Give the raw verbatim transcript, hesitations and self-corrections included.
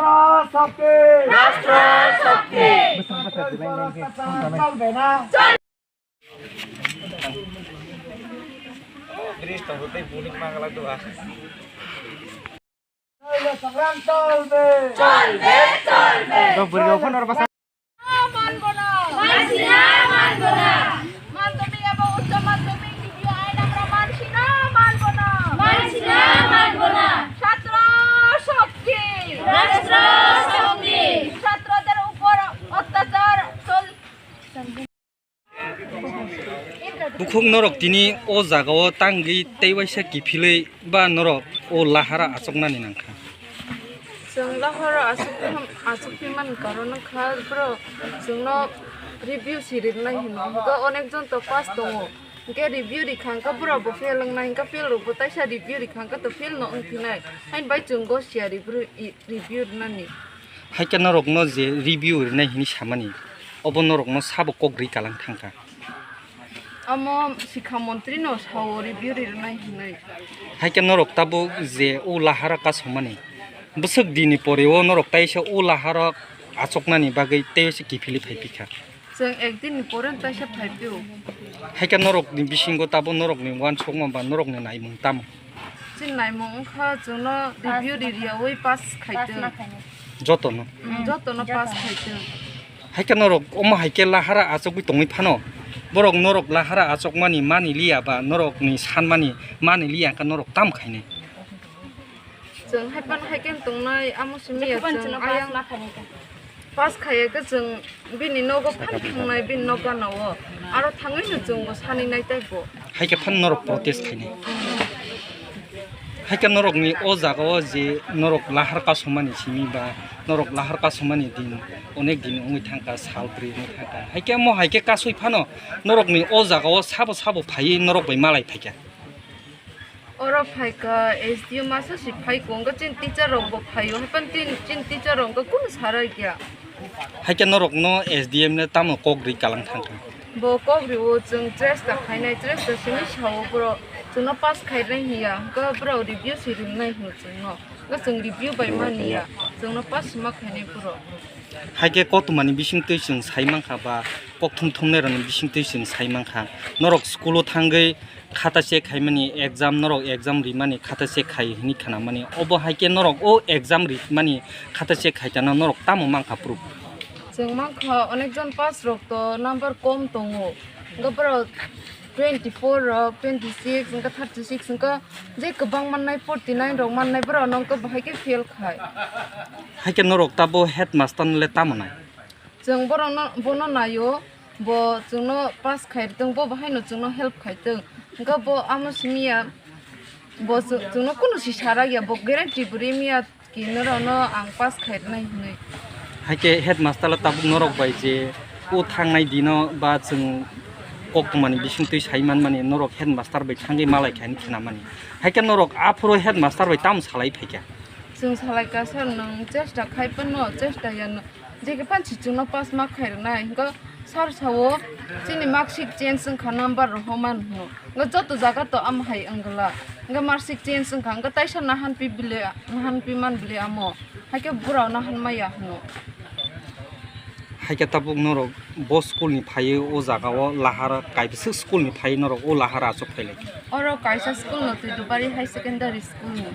রাষ্ট্র শক্তি। রাষ্ট্র শক্তি। চলবে না। সংগ্রাম চলবে। চলবে, চলবে। মানব না। মানছি না, মানব না। মাধ্যমিক এবং উচ্চ মাধ্যমিক দ্বিতীয় আইন আমরা মানছি না, মানব না। মানছি না, মানব না। ছাত্র শক্তি। রাষ্ট্র শক্তি। ছাত্রদের উপর অত্যাচার চল- Bukhuk norok tini o jaga o tangwi tei waisa kiphilwi ba norok o lahara achuknani nangkha. Chwng lahara achukphi-, achukphi man karon wngkha borok chwngno review si rinai hino. Hwnkhe onek jon to pass tongo. Hwnkhe review rikha hwnkhe borok bo fail wngnai, hwnkhe fail rok bo taisa review rikha hwnkhe to fail no wngphinai. Haini bai chwng go siya review, review rinani. Haikhe norokno je review rinai hinwi samani, obo norokno sabo kok rwi kalang thangkha. Omo sikha montri no sao review rinai hinwi. Haikhe norok tabuk je o lahara kasomani, bwswk dini pore o norok taisa o lahara achuknani bagwi tei se kiphilwi phai phikha. Chwng ekdin ni pore taisa phai phio. Haikhe norokni bisingo tabuk norokni uansukma ba norokni naimung tamo? Chini naimung wngkha chwngno review ri riyaui pass khaitwng. Jotono? Mm, jotono pass khaitwng. Haikhe norok omo haikhe lahara achugwi tongwi phano, borok norok lahara achukmani mani liya ba norokni sanmani mani liya wngkha norok tamo khainai? Chwng hai phano hai khe tongnai, amo simi ya chwng ayang pass khaiya khe chwng bini nogo phano thangnai, bini nok gana o. Aro thangwi no chwng bo sani nai tei bo. Hai khe phano norok protest khainai. Hai khe norokni o jaga o je norok lahar kasomani simi ba norok lahar kasomani din, onek din wngwi thangkha, sal bwrwi wngwi thangkha. Hai khe mo hai khe kasui phano norokni o jaga o sabo sabo phaiwi norok bai malai phaikha. Oro phaikha S D M masa si phaikha, wngkha chini teacher rok bo phaio, haikhe chini, chini teacher rok wngkha kunu sarai kya. Haikhe norokno S D M le tamo kok rwi kalang thangkha? Bo kok rwi o, chwng chesta khainai, chesta simi sao borok chwngno pass khainai hiya, hwnkhe borok review si rinai hino chwngno, hwnkhe chwng review bai mani ya, chwngno pass ma khainai borok. Haikhe koktwmani bisingtwi chwng sai mankha ba kok thum thumnai rokni bisingtwi chwng sai mankha, norok school o thangwi khata check khaimani exam, norok exam rimani khata check khai hwnwi khnamani, obo hai khe norok o exam rimani khata check khai tano norok tamo mankha proof? Chwng mankha onek jon pass rok to number kom tongo, hwnkhe borok twenty four rok, twenty six, hwnkhe thirty six, hwnkhe je kwbang mannai forty nine rok mannai borok no hwnkhe bahai khe fail khai. Hai khe norok tabo headmaster no le tamo nai? Chwng borokno, bono naio, bo chwngno pass khai tong, bo bahaino chwngno help khai tong. Hwnkhe bo amo simi ya, bo chw-, chwngno kunu si sarak ya, bo guarantee bo ri miya ki norokno ang pass khai rwnai hinwi. Hai khe headmaster o tabuk norok bai je o thangnai dino ba chwng koktwmani bisingtwi sai manmani norok headmaster bai thangwi malai khai hinwi khnamani. Hai khe norok aphuru headmaster bai tamo salai phaikha? Chwng salai kha, "Sir, nwng chesta khai phano chesta ya, nwng je khe phan si chwngno pass ma khai rwnai." Hwnkhe sir sao, "Chini mark sheet change wngkha, number rohorman," hwno. Hwnkhe joto jaga to amo hai wngla. Hwnkhe mark sheet change wngkha, hwnkhe taisa nahan pi bile, nahan pi man bile amo. Hai khe borok nahan maya hwno. Hai khe tabuk norok bo school ni phaiwi o jaga o lahar kaisa school ni phaiwi norok o lahar achuk phai lai kha? Oro kaisa school no Twidubari High Secondary School ni.